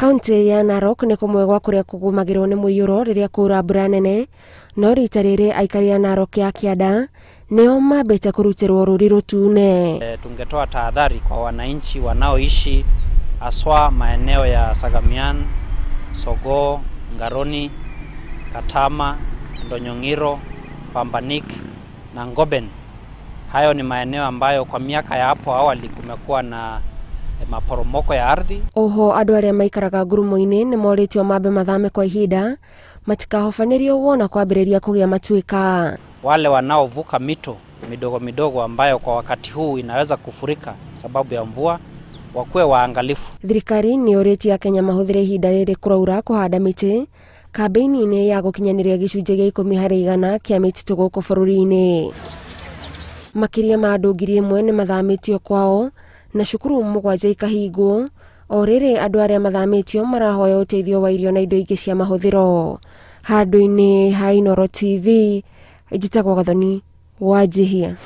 Kaunti ya Narok nĩ kũmwe gwa kũrĩa kũgũmagĩrwo nĩ mũiyũro rĩrĩa kũra mbura nene, no rita rĩrĩ aikari a Narok ya kĩanda nĩo mambĩte kũrutĩrwo rũri rũtune. Tungetoa tahadhari kwa wananchi wanaoishi haswa maeneo ya Sagamian, Sogoo, Ngaroni, Katama, Ndonyong'iro, Pambanik na Ngoben. Hayo ni maeneo ambayo kwa miaka ya hapo awali kumekuwa na maporomoko ya ardhi. Oho andũ arĩa maikaraga ngurumo-inĩ nĩ morĩtio mambe mathame kwa ihinda matikahobanĩrio wona kwambĩrĩria kũgĩa matuĩka. Wale wanaovuka mito midogo midogo ambayo kwa wakati huu inaweza kufurika sababu ya mvua wakuwe waangalifu. Thirikari nĩ yũrĩtie Akenya mahũthĩre ihinda rĩrĩ kũraura kũhanda mĩtĩ kambĩini-inĩ ya gũkinyanĩria gĩcunjĩ gĩa 10% kĩa mĩtitũ gũkũ bũrũri-inĩ. Makĩria ma andũ 1,000 nĩ mathamĩtio kwao na cukuru 7 ikahingwo o rĩrĩ andũ arĩa mathamĩtio marahoya ũteithio wa irio na indo ingĩ cia mahũthĩro. Handũ-inĩ ha Inooro TV, njĩtagwo Gathoni Wanjihia.